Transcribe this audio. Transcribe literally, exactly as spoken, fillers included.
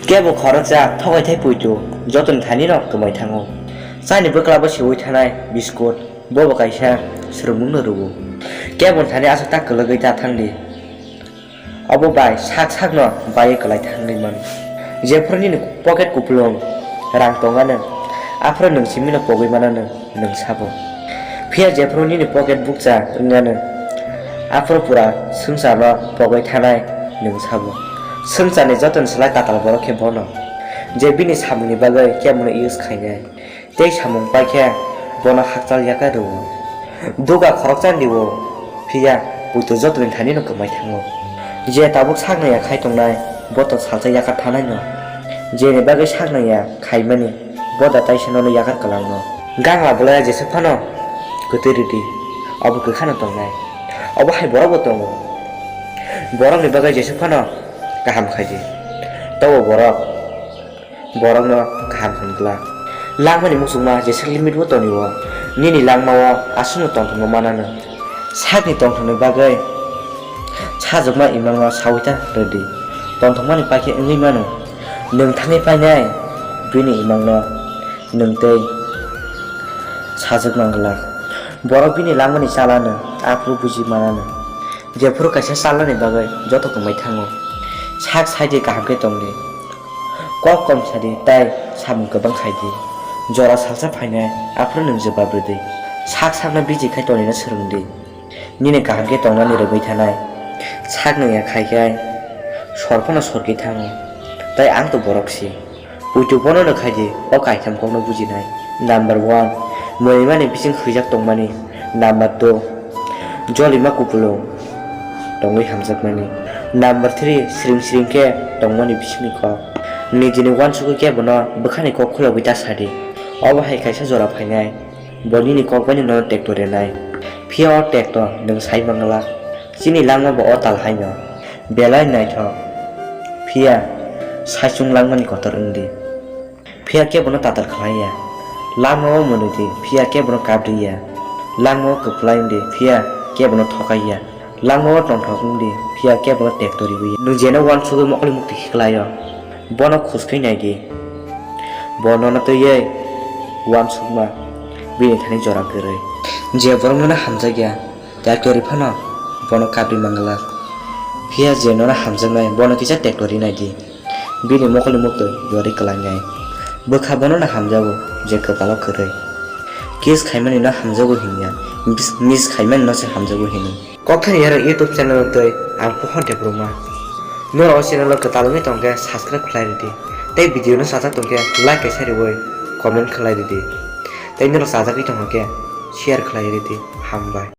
Kebo khoroksa thokai thai puitu jotoni thani no kwmai thango. Chani bwkla bo siwi thanai biskut bobo kaisa swrwngmung no rwo. Kebo thani aswk ta kwlwgwi ta thangdi. Obo bai sak sakno baiwi kwlai thangwi mano. Jephru nini pocket kupulung rang tongmano, aphuru nwng simino pogwi manano nwng sabo. Phiya jephru nini pocket bukcha wngmano, aphuru pura swngcharno pogwi thanai nwng sabo. Swngcharni jotoni slai tatal borok khe bono, je bini samungni bagwi kebono use khainai. Tei samung pai khe bono hakchal yakarwi rwo. Duga khoroksa ni o, phiya puitu jotoni thani no kwmai thango. Je tabuk saknaya khai tongnai, bo to salsa yakar thanai no. Jeni bagwi saknaya khaimani, bo da taisa nono yakar kwlangno. Gangla bolai jeswk phano kwtwi rwdi, obo kwkhano tongnai. Obo hai borok bo tongo. Borokni bagwi jeswk phano kaham khaidi. Tobo borok borokno kaham hwn glak. Langmani muchungma jeswk limit bo toni o, nini langmao aswkno tongthokno manano. Sakni tongthokni bagwi sajwkma imangno sawi ta rwdi. Tongthokmani paikhe wngwi mano, nwng thangwi painai bini imangno nwng tei sajwkma glak. Borok bini langmani chalano aphuru buji manano. Jephuru kaisa chalnani bagwi joto kwmai thango. Sak saidi kaham khe tongdi. Kok kom sadi tei samung kwbang khaidi. Jora salsa phainai, aphuru nwng jwbab rwdi. Sak sakno biji khai tonina swrwngdi. Nini kaham khe tongnani rwgwi thanai. Sakno ya khai khai sor phano sorgwi thango. Tei ang to borok si. Puitu bono no khaidi, o kaitham kokno bujinai. Number one, mwrimani bising hwijak tongmani. Number two, jolima kupulung tongwi hamjakmani. Number three, sring sring khe tongmani bisingni kok. Nijini uansugwi khe bono bwkhani kok khulogwi ta sadi. Obo hai kaisa jora phainai, bo nini kok bai nono tekto renai. Phiya o tekto nwng sai manglak. Chini langma bo o tal haino. Belai naithok. Phiya saichung langmani kotor wngdi. Phiya kebono tatal khlai ya. Langmao mwnwi di, phiya kebono kap di ya. Langmao kwplai wng di, phiya kebono thokai ya. Langmao tongthok wng di, phiya kebono tekto riwi ya. Nwng jeno uansugwi mokol mukti khe klai o, bono khus khe nai di. Bo nono twiwi uansukma bini thani jora kwrwi. Je borok nono hamjak ya, tekto ri phano bono kap ri manglak. Phiya je nono hamjaknai, bono kisa tekto ri nai di. Bini mokolni muktwi yorwi kwlangnai. Bwkha bono no hamjago je kwpalo kwrwi. Kiss khaimani no hamjago hinya, miss, miss khaimani no se hamjago hino. Kokthani yarok YouTube channel twi ang Pohor Debbarma. Norok o channel o kwtal wngwi tongkhe subscribe khlai rwdi. Tei video no chajak tongkhe like kaisa riwi comment khlai rwdi. Tei norok chajagwi tongkhe share khlai rwdi. Hambai.